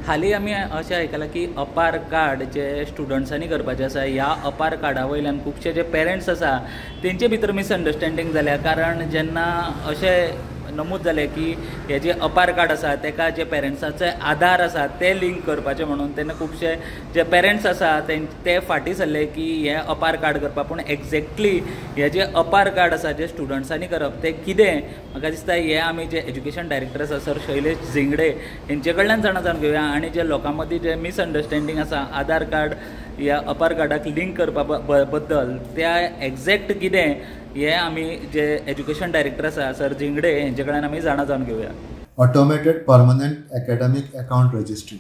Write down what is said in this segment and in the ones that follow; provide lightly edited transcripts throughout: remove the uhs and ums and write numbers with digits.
हालीं आमी अशें आयकलां की अपार कार्ड जे स्टुडंट्सांनी करपाचें आसा, ह्या अपार कार्डा वयल्यान खुबशे जे पेरंट्स आसा तेंचे भितर मिसअंडरस्टँडींग जाल्या. कारण जेन्ना अशें नमूद जालें की हे जे अपार कार्ड आसा तेका जे पेरंट्साचे आधार आसा ते लिंक करपाचे म्हणून, तेन्ना खुबशे जे पेरंट्स आसा ते फाटीं सरले की हे अपार कार्ड करपाक. पूण एक्झॅक्टली हे जे अपार कार्ड आसा जे स्टुडंट्सांनी करप तें कितें, म्हाका दिसता हे आमी जे एज्युकेशन डायरेक्टर आसा सर शैलेश झिंगडे हेंचे कडल्यान जाणा जावन घेवया. आनी जे लोकां मदीं जे मिसअंडरस्टँडींग आसा आधार कार्ड ह्या अपार कार्डाक लिंक करपा बद्दल त्या एक्झॅक्ट कितें हे आमी जे एज्युकेशन डायरेक्टर आसा सर झिंगडे हेंचे कडल्यान आमी जाणा जावन घेवया. Automated permanent academic account registry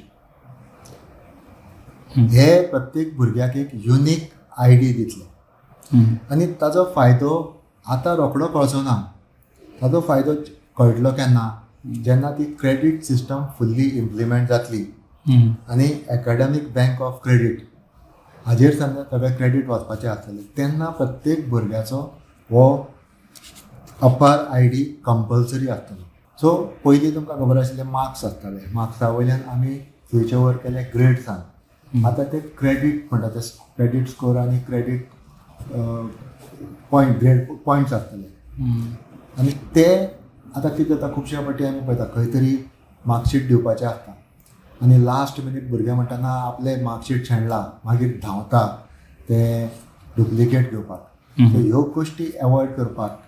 हे प्रत्येक भुरग्याक एक युनीक I D दितले आनी ताजो फायदो आतां रोखडो कळचो ना. ताजो फायदो कळटलो केन्ना, जेन्ना ती क्रेडीट सिस्टम फुल्ली इम्प्लिमेंट जातली आनी एकाडेमीक बँक ऑफ क्रेडीट हाजेर समजा सगळे क्रेडीट वचपाचें आसतलें तेन्ना प्रत्येक भुरग्याचो हो अपार I D compulsory आसतलो. सो पयलीं तुमकां खबर आशिल्लें मार्क्स आसताले, मार्क्सा वयल्यान आमी स्विच ओवर केले ग्रेड्सान. आतां ते क्रेडीट म्हणटा ते क्रेडीट स्कोर आनी क्रेडीट पॉयंट ग्रेड पॉयंट्स आसतले आनी ते आतां कितें जाता खुबशे फावटी आमी पळयता खंय तरी मार्कशीट दिवपाचें आसता आनी लास्ट मिनीट भुरगे म्हणटा ना आपले मार्कशीट शेणला, मागीर धांवता ते डुप्लिकेट घेवपाक. सो ह्यो गोश्टी एवॉयड करपाक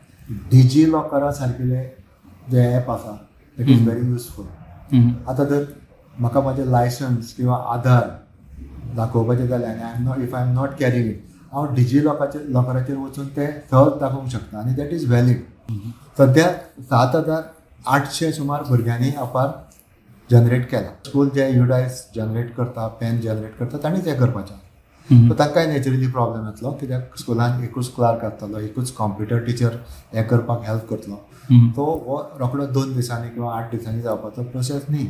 डिजी लॉकरा सारकिले जे एप आसा that is very useful. आतां जर म्हाका म्हाजें लायसन्स किंवा आधार दाखोवपाचें जालें आनी I am not if I am not carrying it, हांव डिजी लॉकराचेर वचून तें सहज दाखोवंक शकता आनी that is valid. सद्या 7,800 सुमार भुरग्यांनी अपार जनरेट केला. स्कूल जे युडायस जनरेट करता, पेन जनरेट करता तांणी तें करपाचें. सो तांकांय नॅचरली प्रॉब्लेम येतलो कित्याक स्कुलान एकूच क्लार्क आसतलो, एकूच कॉम्प्युटर टिचर हें करपाक हेल्प करतलो. तो हो रोखडो 2 दिसांनी किंवा 8 दिसांनी जावपाचो प्रोसेस न्ही.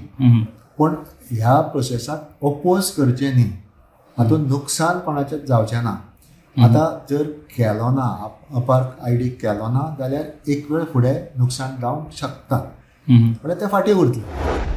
पूण ह्या प्रोसेसाक ओपोज करचें न्ही, हातूंत नुकसान कोणाचें जावचें ना. आतां जर केलो ना अपार I D केलो ना जाल्यार एक वेळ फुडें नुकसान जावंक शकता, म्हणल्यार तें फाटीं उरतलें.